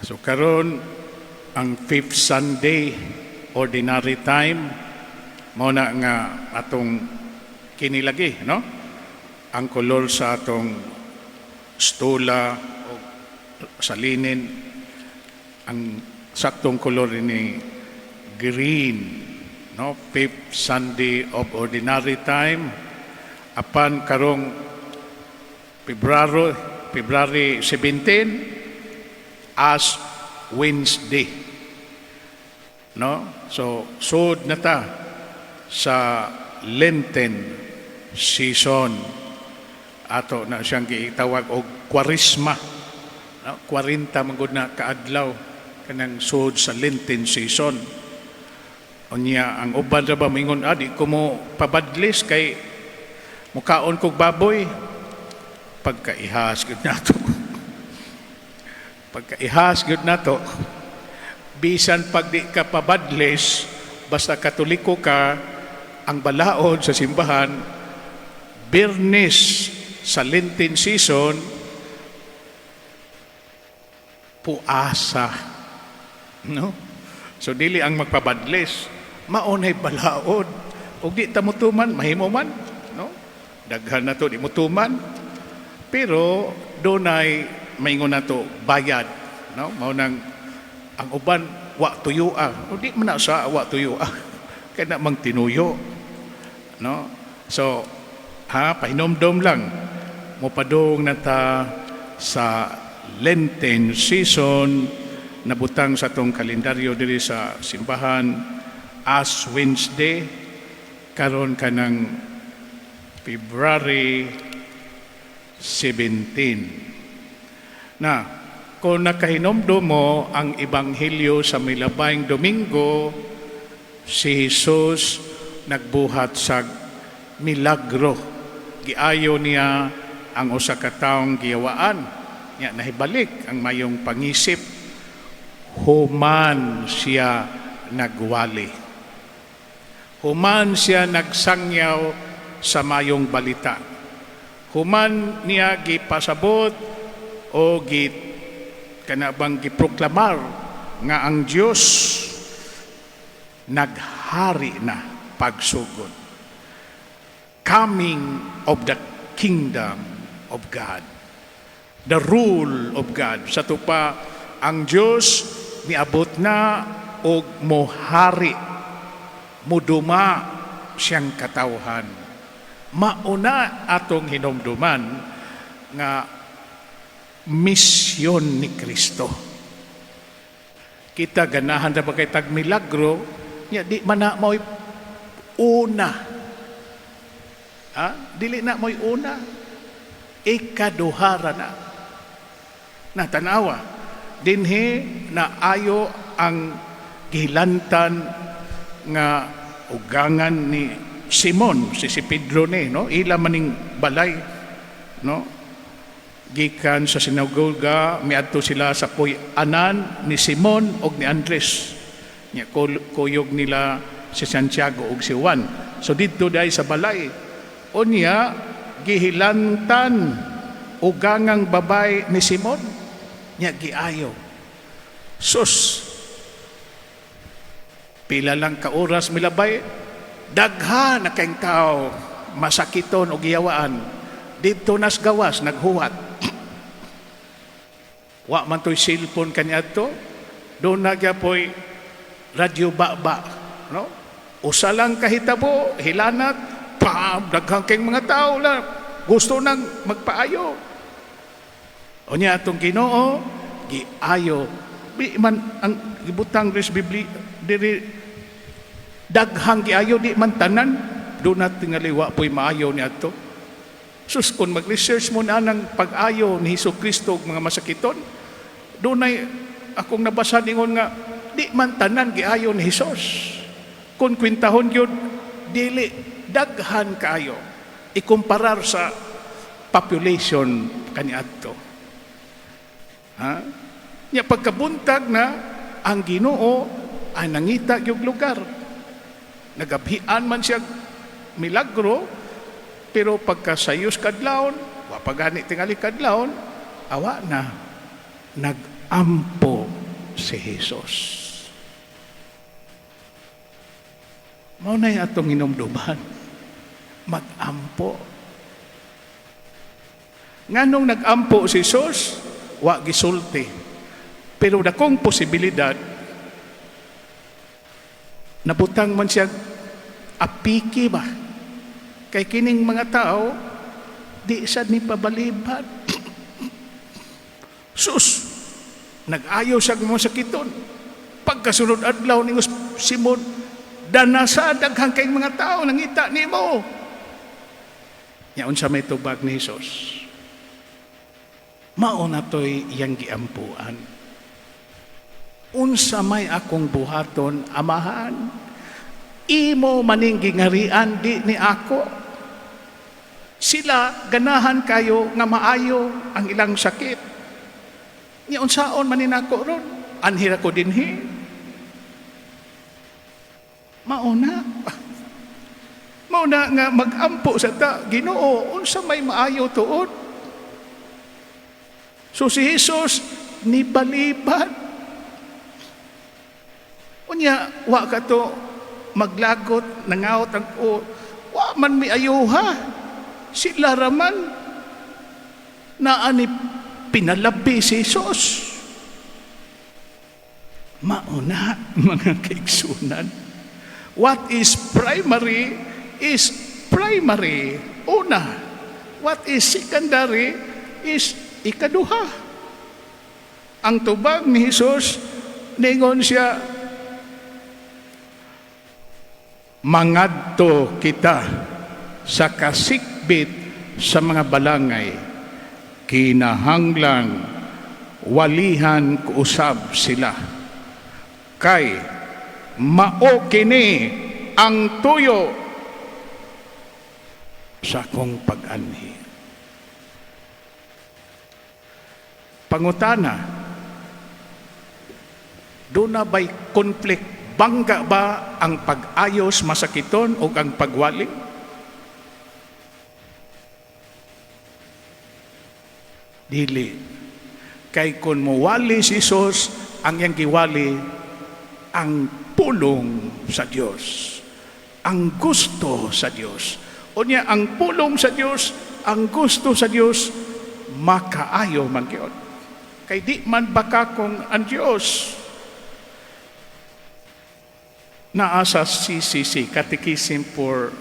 So karon, ang fifth Sunday Ordinary Time, mao na nga atong kinilagi, no? Ang kolor sa atong stola o sa linen, ang saktong kolor ni green, no? Fifth Sunday of Ordinary Time, apan karong February 17, Ash Wednesday, no? So sud na ta sa Lenten season. Ato na siyang gitawag og Kwaresma, no? 40 man gud na kaadlaw kanang sud sa Lenten season. Unya ang uban ra ba moingon, "Ah, di ko mo pabadlis kay mukaon kog baboy." Pagkaihas gyud nato. Pagkaihas gyud nato. Bisan pag di ka pabadlis, basta Katoliko ka, ang balaod sa simbahan, Biyernes sa Lenten season, puasa. No? So dili ang magpabadlis, maunay balaod. Ug di ta mutuman, mahimo man, no? Daghan na to di mutuman. Pero dunay maingon nato bayad, no? Mao nang ang uban wa tuyoa. O di man na sa wa tuyoa. Kay na mang tinuyo. No? So ha, pahinomdom lang, mopadung na ta sa Lenten season, nabutang sa atong kalendaryo diri sa simbahan, Ash Wednesday karon kanang February 17. Na, kung nakahinomdom mo ang ebanghelyo sa milabayng Domingo, si Jesus nagbuhat sa milagro. Giayo niya ang usa ka taong giyawaan. Nya nahibalik ang mayong pangisip human siya nagwali. Human siya nagsangyaw sa mayong balita. Human niya gipasabot o gi kanabang giproklamar nga ang Dios naghari na pagsugod. Coming of the kingdom of God. The rule of God. Sa tupa, ang Dios miabot na og mohari, muduma siyang katawhan. Mauna atong hinumduman nga misyon ni Kristo. Kita ganahan ra ba kay tag milagro, nya di man na mo'y una. Ha? Dili na mo'y una. Ikaduhara na. Na tanawa, dinhi na ayo ang gihilantan nga ugangan ni Simon, si Pedro ni, no? Ila maning balay, no? Gikan sa sinagoga, miadto sila sa puy-anan ni Simon og ni Andres. Nya kuyog nila si Santiago ug si Juan. So didto dai sa balay. Unya gihilantan ugangang babay ni Simon. Nya giayo. Sus. Pila lang ka oras milabay, daghan na kayong tao masakiton o giyawaan. Didto nas gawas naghuwat. Wa man to'y cellphone kaniadto. Doon na gyapoy radyo baba, no? Usa lang kahitabo, hilanat, pam, daghang kayong mga tao lang. Gusto nang magpaayo. Unya atong Ginoo giayo. Di man ang gibutang ris Biblia diri, daghang giayo, di man tanan. Do na tingali wa po'y maayo ni adto. Sus, kung mag-research mo na ng pag-ayo ni Hesus Kristo og mga masakiton, dunay akong nabasa ningon nga di man tanan giayo ni Hesus. Kung kwintahon gyud, dili daghan kaayo ikumparar sa population kaniadto. Ha? Nya pagkabuntag na ang Ginoo ay nangita gyud lugar. Nagabhian man siya milagro, pero pagka sayos kadlawon, wa pa gani tingali kadlawon, awa na, nagampo. si Jesus. Mao na'y atong hinumduman. Mag-ampo. Nganong nag-ampo si Jesus, wa gisulti. Pero dakong posibilidad, nabutang man siya apiki ba? Kay kining mga tao, di sad ni pabalibad. Sus, nag-ayo siya mga sakiton. Pagkasunod adlaw ni Simon, danasa daghang kay mga tao nangita nimo. Nya unsa may tubag ni Jesus? Mao na to'y iyang giampuan. Unsa may akong buhaton, Amahan? Imo maning gingarian, di ni ako. Sila ganahan kayo nga maayo ang ilang sakit. Nya unsaon man ni nako ron? Anhi ra ko dinhi. Mao na. Mao na nga mag-ampo sa ta, Ginoo, unsa may maayo tuod? So si Jesus nibalibad. Unya, wa ka to maglagot, nangaot ang o, wa man mi ayuha. Sila raman naa ni pinalabi si Jesus. Mauna, mga kaigsunan. What is primary is primary. Una. What is secondary is ikaduha. Ang tubag ni Jesus, ningon siya, "Mangadto kita sa kasikbit sa mga balangay, kinahanglang walihan ko usab sila. Kay mao kini ang tuyo sa akong pag-anhi." Pangutana, duna ba'y conflict? Bangga ba ang pag-ayos masakiton o ang pagwali? Dili. Kay kung muwali si Jesus, ang iyang giwali, ang pulong sa Dios, ang gusto sa Dios. Unya, ang pulong sa Dios, ang gusto sa Dios, makaayo man gyud. Kay di man baka kung ang Dios. Naa sa CCC, Catechism for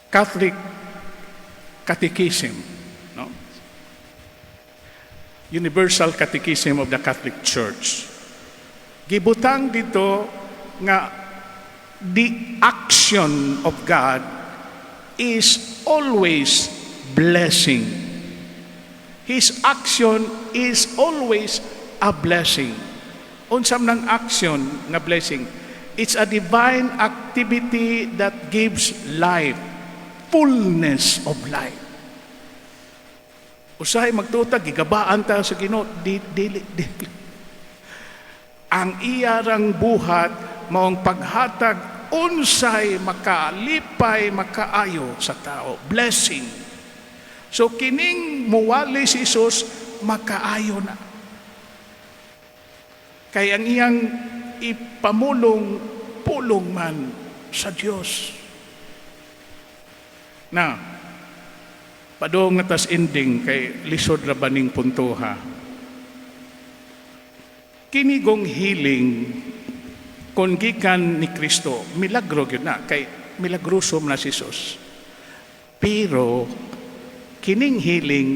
Catholic Catechism, no? Universal Catechism of the Catholic Church. Gibutang dito nga the action of God is always blessing. His action is always a blessing. Unsa man ang action nga blessing? It's a divine activity that gives life, fullness of life. Usahay magtuo ta, gigabaan ta sa Ginoo, di, dili, dili. Ang iyarang buhat maong paghatag unsay makalipay, makaayo sa tao. Blessing. So kining muwali si Jesus, makaayo na. Kay ang iyang ipamulong, pulong man sa Dios. Na, padung na tas ending kay lisod ra baning puntoha. Kinigong healing kon gikan ni Kristo, milagro gyud na kay milagroso man na si Jesus. Pero kining healing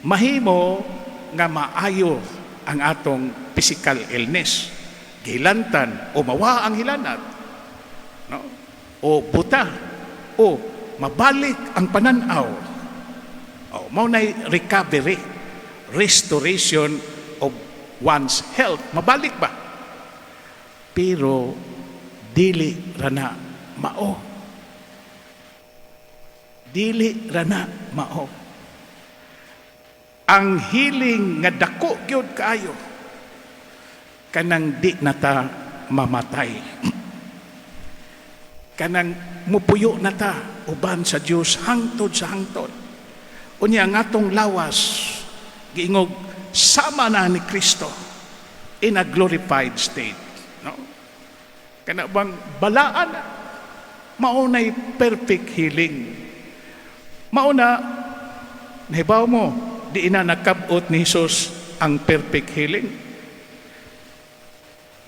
mahimo nga maayo ang atong physical illness. Gihilantan o mawa ang hilanat. No? O buta o mabalik ang pananaw. O mao nay recovery, restoration of one's health. Mabalik ba? Pero dili rana mao. Dili rana mao. Ang healing nga dako gyud kaayo kanang di na ta mamatay. Kanang mupuyo na ta uban sa Dios hangtod sa hangtod. Unya ang atong lawas giingog Sama na ni Kristo in a glorified state. No? Kana bang balaan na, maunay perfect healing. Mauna, nahibaw mo, di na nakabot ni Jesus ang perfect healing.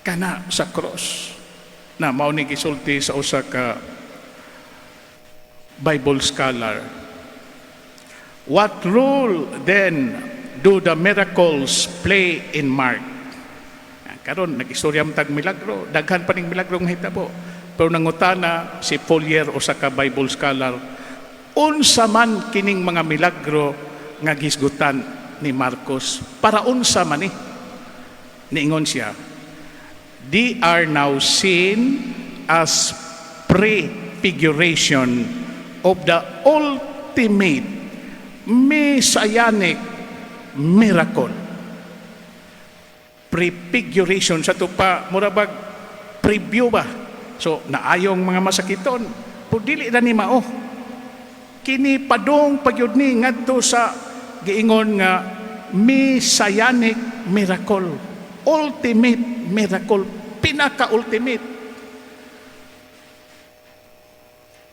Kana sa cross. Na mao ni gisulti sa usa ka Bible scholar. "What role then do the miracles play in Mark?" Karon nag-istorya man tag milagro, daghan pa ning milagro nga hitabo. Pero nangutana si Follier, usa ka Bible scholar, unsa man kining mga milagro nga gisgutan ni Marcos? Para unsa man ni? Niingon siya, "They are now seen as prefiguration of the ultimate messianic miracle." Prefiguration sa tupa, mura bag preview ba? So naayong mga masakiton, pero dili na ni mao. Kini padung pagyud ni ngadto sa giingon nga messianic miracle, ultimate miracle, pinaka-ultimate.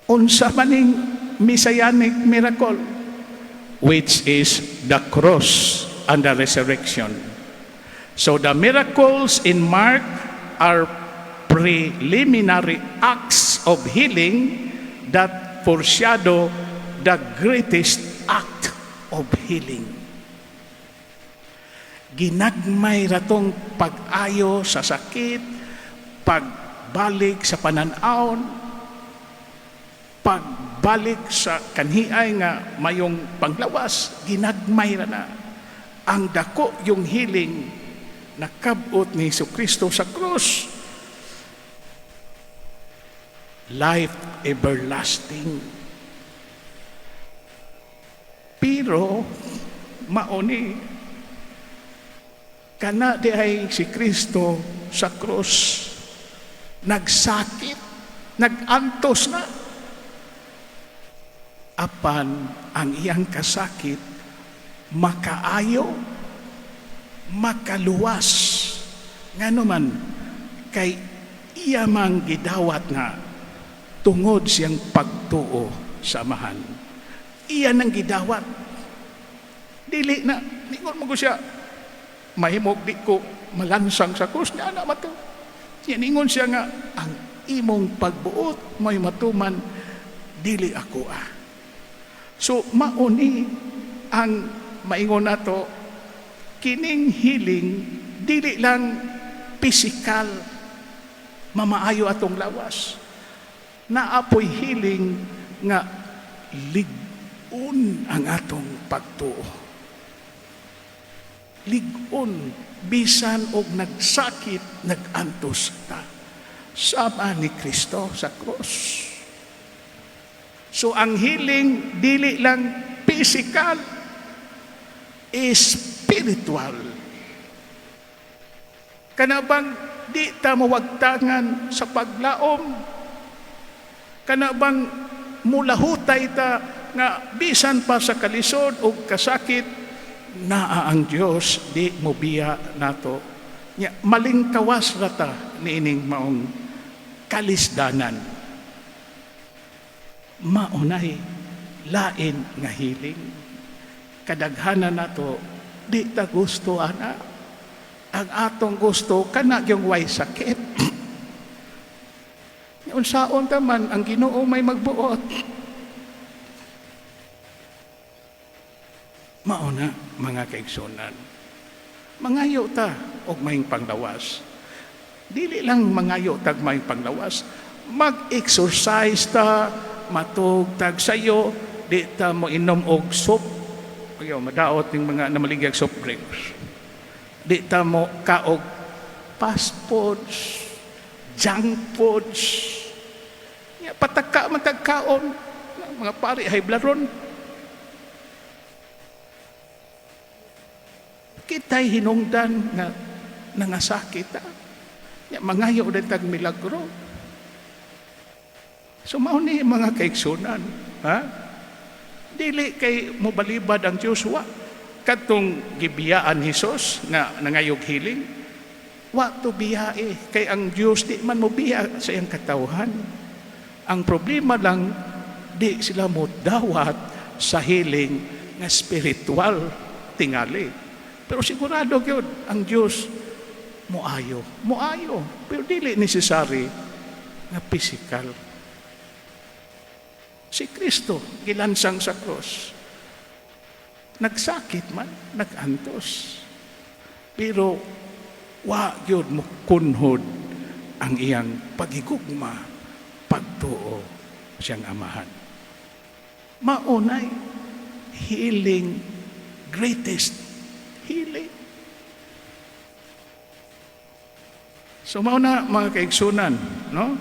Unsa maning messianic miracle? Which is the cross and the resurrection. So the miracles in Mark are preliminary acts of healing that foreshadow the greatest act of healing. Ginagmay ratong pag-ayo sa sakit, pagbalik sa pananawon, pagbalik sa kanhiay nga mayong panglawas, ginagmay ra na. Ang dako yung healing nakabot ni Kristo sa krus. Life everlasting. Pero mauni kana di ay si Kristo sa krus nagsakit, nagantos na. Apan ang iyang kasakit makaayo, makaluwas. Ngano man kay iya mang gidawat na tungod siyang pagtuo sa Amahan. Iya nang gidawat. Dili na, ningon mo ko siya, mahimog di ko malansang sa krus niya na mato. Niya ningon siya nga, ang imong pagbuot may matuman, dili ako ah. So mauni ang maingon nato, kining healing dili lang physical, mamaayo atong lawas. Naapoy healing nga lig-on ang atong pagtuo. Lig-on bisan og nagsakit, nagantos ta. Sama ni Kristo sa krus. So ang healing dili lang physical, spiritual. Kana bang di ta mawagtangan sa paglaom? Kana bang mulahutay ta nga bisan pa sa kalisod o kasakit, naa ang Dios, di mobiya nato. Nya malingkawas ra ta niining maong kalisdanan. Maunay lain nga healing. Kadaghanan nato di ta gusto ana. Ang atong gusto kana yung way sakit. Unsaon ta man ang Ginoo may magbuot. Mao na, mga kaigsunan. Mangayo ta og maayong panglawas. Dili lang mangayo tag maayong panglawas. Mag-exercise ta, matug tag sayo, di ta mo inom og soup. Ayo, madaot ning mga namaligyag soft drinks. Di ta mo kaog fast foods, junk foods. Ya, pataka man tag kaon. Mga pari hay blaron. Kita'y hinungdan nga nangasakit ta. Ya, mangayo din tag milagro. So mao ni, mga kaigsunan, ha? Dili kay mobalibad ang Diyos, wa. Kadtong gibiyaan Hesus nga nangayog healing, wa to biyae kay ang Dios di man mo biya sa iyang katawhan. Ang problema lang, di sila mo dawat sa healing nga spiritual tingali. Pero sigurado gyud ang Dios moayo, moayo, pero dili necessary nga physical. Si Kristo gilansang sa cross. Nagsakit man, nagantos. Pero wa gyud mo kunhod ang iyang pagigugma, pagtuo siyang Amahan. Maunay healing, greatest healing. So mao na, mga kaigsunan, no?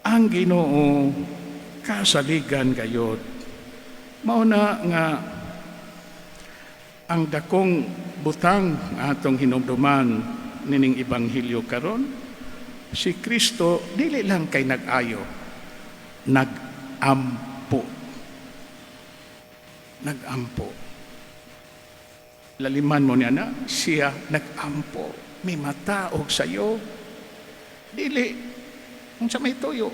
Ang Ginoo kasaligan gayod. Mao na nga ang dakong butang atong hinumduman nining ebanghelyo karon, si Kristo dili lang kay nag-ayo, nag-ampo. Nag-ampo. Laliman mo niya na, siya nag-ampo. Mimata og sayo. Dili, unsa may tuyo,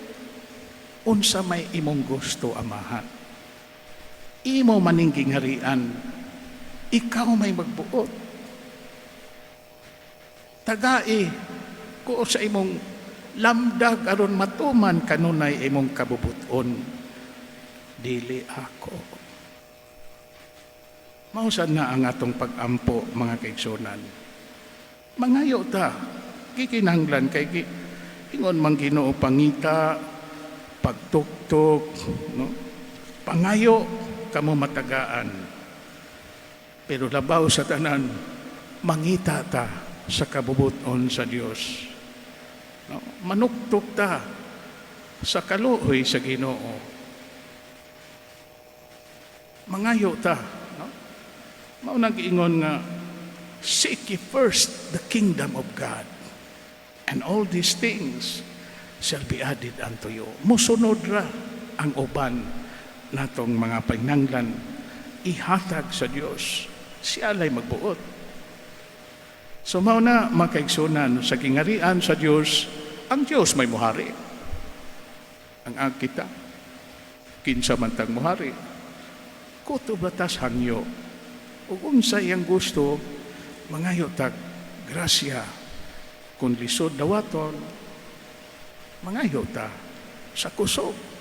unsa may imong gusto, Amahan. Imo maning gingharian, ikaw may magbuot. Tagai ko sa imong lamdag aron matuman kanunay imong kabubuton. Dili ako. Mao sad na ang atong pag-ampo, mga kaigsunan. Mangayo ta, gikinahanglan kay ingon man Ginoo, pangita, pagtuktok, no? Pangayo kamo matagaan. Pero labaw sa tanan, mangita ta sa kabubuton sa Dios. No? Manuktok ta sa kaluoy sa Ginoo. Mangayo ta, no? Mao nang giingon nga seek ye first the kingdom of God and all these things shall be added unto you. Musunod ra ang uban natong mga panginahanglan, ihatag sa Dios. Siya lay magbuot. So mao na, mga kaigsunan, sa gingarian sa Dios, ang Dios may muhari. Ang kita, kinsa man tang muhari, kutob tas hangyo. Ug unsa iyang gusto, mangayo tag grasya. Kung lisod dawaton, mangayo ta sa kusog.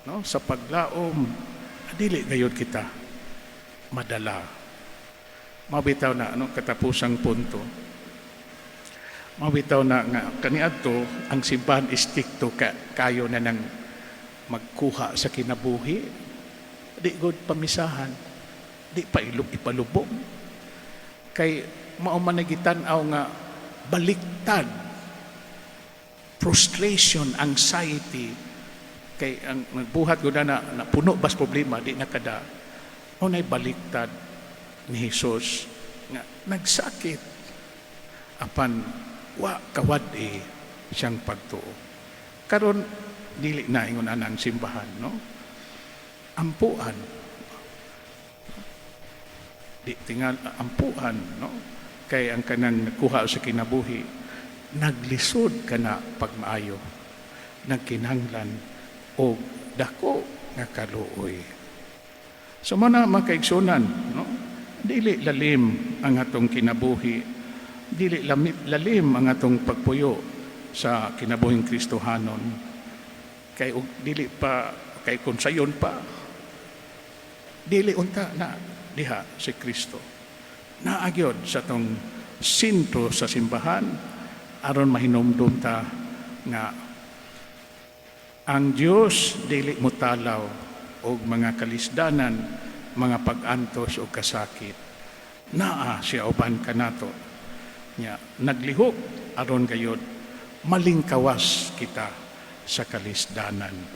No? Sa paglaom, dili gayud kita madala. Mabitaw na ano katapusang punto. Mabitaw na nga kaniadto ang simbahan istrikto ka, kayo na nang magkuha sa kinabuhi. Di gud pamisahan. Di pa ilog ipalubong. Kay mao man gitan-aw nga baliktad, frustration, anxiety, kay ang nagbuhat gud na napuno bas problema, di na kada unay baliktad ni Jesus nga nagsakit apan wa kawad-i siyang pagtuo. Karon dili na ingon ana ang simbahan, no? Ampuan, di tingal ampuan, no? Kay ang kanang nagkuha sa kinabuhi, naglisod kana pagmaayo, nagkinahanglan og dako nga kaluoy. So mao na, mga kaigsunan, no? Dili lalim ang atong kinabuhi, dili lalim ang atong pagpuyo sa kinabuhing Kristohanon. Kay og dili pa kay kung sayon pa, dili unta na diha si Kristo. Naa gyud sa atong sentro sa simbahan aron mahinumdum ta nga ang Dios dili motalaw og mga kalisdanan, mga pag-antos o kasakit. Naa siya uban kanato. Nya naglihok aron gayod malingkawas kita sa kalisdanan.